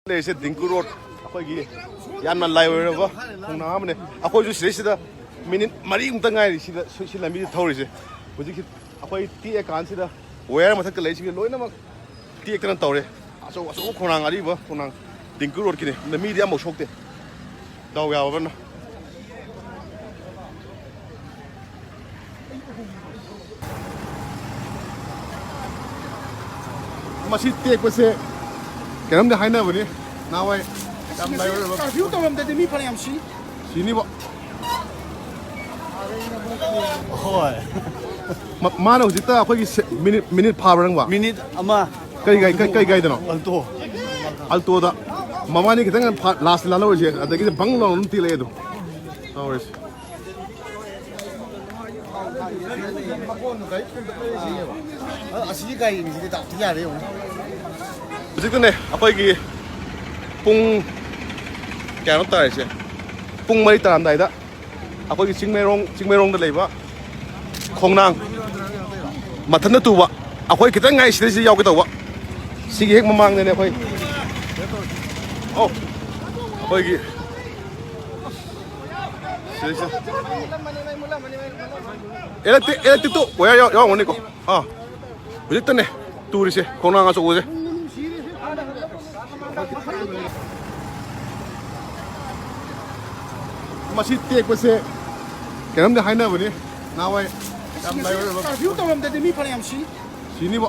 ꯂꯩꯔꯤꯁꯦ ꯗꯤꯡꯀꯨ ꯔꯣꯗ ꯑꯩꯈꯣꯏꯒꯤ ꯌꯥꯝꯅ ꯂꯥꯏ ꯑꯣꯏꯔꯕ ꯈꯣꯡꯅꯥꯡ ꯑꯃꯅꯦ. ꯑꯩꯈꯣꯏꯁꯨ ꯁꯤꯗꯩꯁꯤꯗ ꯃꯤꯅꯤꯠ ꯃꯔꯤꯃꯨꯛꯇ ꯉꯥꯏꯔꯤ ꯁꯤꯗ ꯁꯤ ꯂꯝꯕꯤꯁꯤ ꯊꯧꯔꯤꯁꯦ. ꯍꯧꯖꯤꯛꯁꯤ ꯑꯩꯈꯣꯏ ꯇꯦꯛꯑꯀꯥꯟꯁꯤꯗ ꯋꯌꯥꯔ ꯃꯊꯛꯇ ꯂꯩꯔꯤꯁꯤꯡꯁꯦ ꯂꯣꯏꯅꯃꯛ ꯇꯦꯛꯇꯅ ꯇꯧꯔꯦ. ꯑꯆꯧ ꯑꯆꯧꯕ ꯈꯣꯡꯅꯥꯡ, ꯑꯔꯤꯕ ꯈꯣꯡꯅꯥꯡ ꯗꯤꯡꯀꯨ ꯔꯣꯗꯀꯤꯅꯤ. ꯃꯤꯗꯤ ꯑꯃꯐꯥꯎ ꯁꯣꯛꯇꯦ, ꯗꯥꯎ ꯌꯥꯕꯅ. ꯃꯁꯤ ꯇꯦꯛꯄꯁꯦ ꯀꯩꯅꯣꯝꯗꯤ ꯍꯥꯏꯅꯕꯅꯤ ꯅꯍꯥꯟꯋꯥꯏ ꯌꯥꯝ ꯂꯥꯏ ꯑꯣꯏꯔꯕ ꯀꯔꯐ꯭ꯌꯨ ꯇꯧꯔꯝꯗꯗꯤ ꯃꯤ ꯐꯅꯌꯥꯝ ꯁꯤ ꯁꯤꯅꯤꯕ. ꯍꯣꯏ. ꯃꯥꯅ ꯍꯧꯖꯤꯛꯇ ꯑꯩꯈꯣꯏꯒꯤ ꯃꯤꯅꯤꯠ ꯃꯤꯅꯤꯠ ꯐꯥꯕ꯭ꯔꯥ ꯅꯪꯕ? ꯃꯤꯅꯤꯠ ꯑꯃ. ꯀꯔꯤ ꯒꯥꯔꯤ, ꯀꯩ ꯒꯥꯔꯤꯗꯅꯣ? ꯑꯜꯇꯣ. ꯑꯜꯇꯣꯗ ꯃꯕꯥꯅꯤ ꯈꯤꯇꯪ ꯂꯥꯁꯇ ꯂꯥꯜꯍꯧꯔꯤꯁꯦ, ꯑꯗꯒꯤꯗꯤ ꯕꯪ ꯂꯥꯎꯅ ꯑꯗꯨꯝ ꯇꯦꯛꯂꯛꯑꯦ. ꯑꯗꯨꯝ ꯇꯧꯔꯤꯁꯦ. ꯑꯁꯤꯒꯤ ꯒꯥꯔꯤꯁꯤꯗꯤ ꯗꯥꯎꯇꯤ ꯌꯥꯔꯦ ꯌꯦꯡꯉꯨ. ꯍꯧꯖꯤꯛꯇꯅꯦ ꯑꯩꯈꯣꯏꯒꯤ ꯄꯨꯡ ꯀꯌꯥꯅꯣ ꯇꯥꯔꯤꯁꯦ? ꯄꯨꯡ 4 ꯇꯥꯔꯝꯗꯥꯏꯗ ꯑꯩꯈꯣꯏꯒꯤ ꯆꯤꯡꯃꯩꯔꯣꯡ, ꯆꯤꯡꯃꯩꯔꯣꯡꯗ ꯂꯩꯕ ꯈꯣꯡꯅꯥꯡ ꯃꯊꯟꯇ ꯇꯨꯕ ꯑꯩꯈꯣꯏ ꯈꯤꯇꯪ ꯉꯥꯏ ꯁꯤꯗꯩꯁꯤꯗ ꯌꯥꯎꯒꯦ ꯇꯧꯕ. ꯁꯤꯒꯤ ꯍꯦꯛ ꯃꯃꯥꯡꯗꯅꯦ ꯑꯩꯈꯣꯏ ꯑꯧ ꯑꯩꯈꯣꯏꯒꯤ ꯁꯤꯗꯩꯁꯤꯗ ꯏꯂꯦꯛꯇ꯭ꯔꯤꯛ ꯏꯂꯦꯛꯇ꯭ꯔꯤꯛꯇꯨ ꯋꯌꯥꯔ ꯌꯥꯎꯔꯝꯒꯅꯤꯀꯣ. ꯍꯧꯖꯤꯛꯇꯅꯦ ꯇꯨꯔꯤꯁꯦ ꯈꯣꯡꯅꯥꯡ ꯑꯆꯧꯕꯁꯦ. ꯃꯁꯤ ꯇꯦꯛꯄꯁꯦ ꯀꯩꯅꯣꯝꯗꯤ ꯍꯥꯏꯅꯕꯅꯤ ꯅꯍꯥꯟꯋꯥꯏ ꯌꯥꯝ ꯂꯥꯏ ꯑꯣꯏꯔꯕ ꯀꯔꯐ꯭ꯌꯨ ꯇꯧꯔꯝꯗꯗꯤ ꯃꯤ ꯐꯅꯌꯥꯝ ꯁꯤ ꯁꯤꯅꯤꯕ.